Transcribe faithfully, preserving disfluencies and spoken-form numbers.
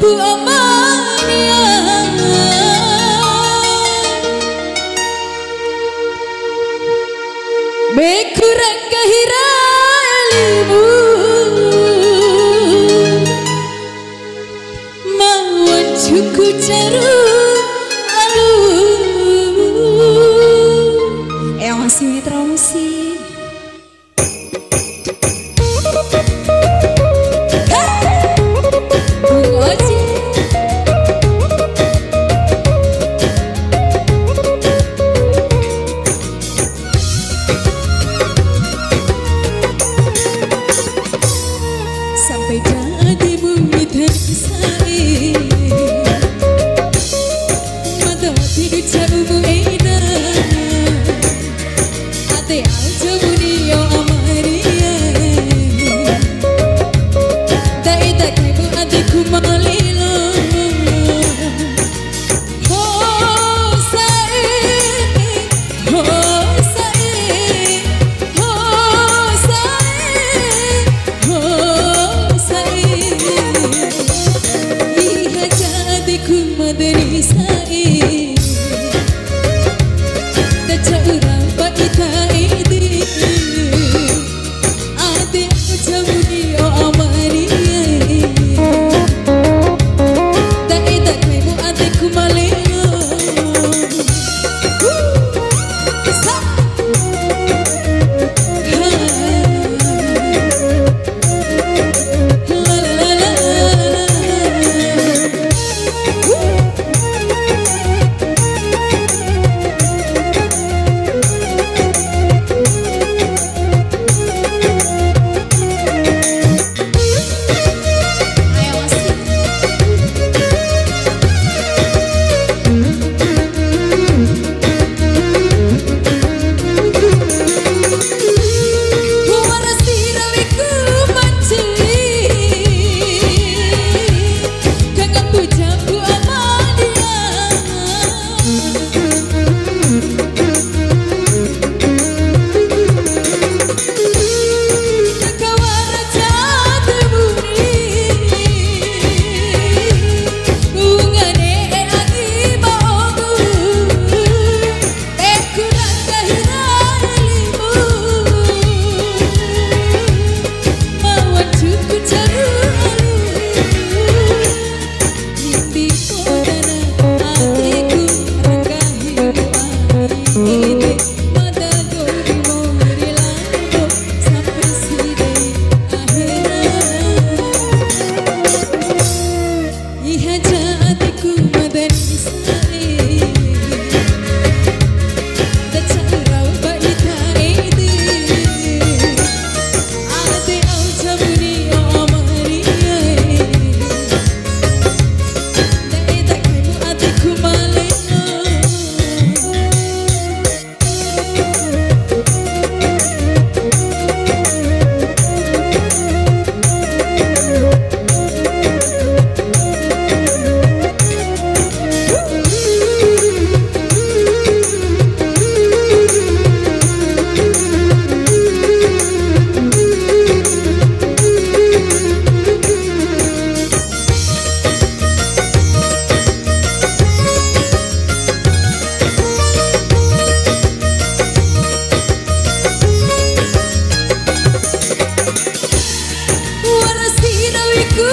Pu amania, be ku raka hira elimu, ma wancuku caru alu. Eo, masih, Mitra, masih. Sampai jadi murid sa'e, mada tidu ca'umu eda. Ade aja muni o amaria, da eda kaimu adeku malilo. Ho sa'e, ho sa'e, ho sa'e, ho sa'e. Iha ja adeku madani sa'e. Da ca'u rampa ita ede. Ade aja muni o amaria. Da eda kaimu adeku maleo. Sa. Ha. Iha ja adeku madani sa'e, da ca'u rau ba ita ede. Ade au ja muni o amaria e, da eda kaimu adeku maleo. Wara si rawiku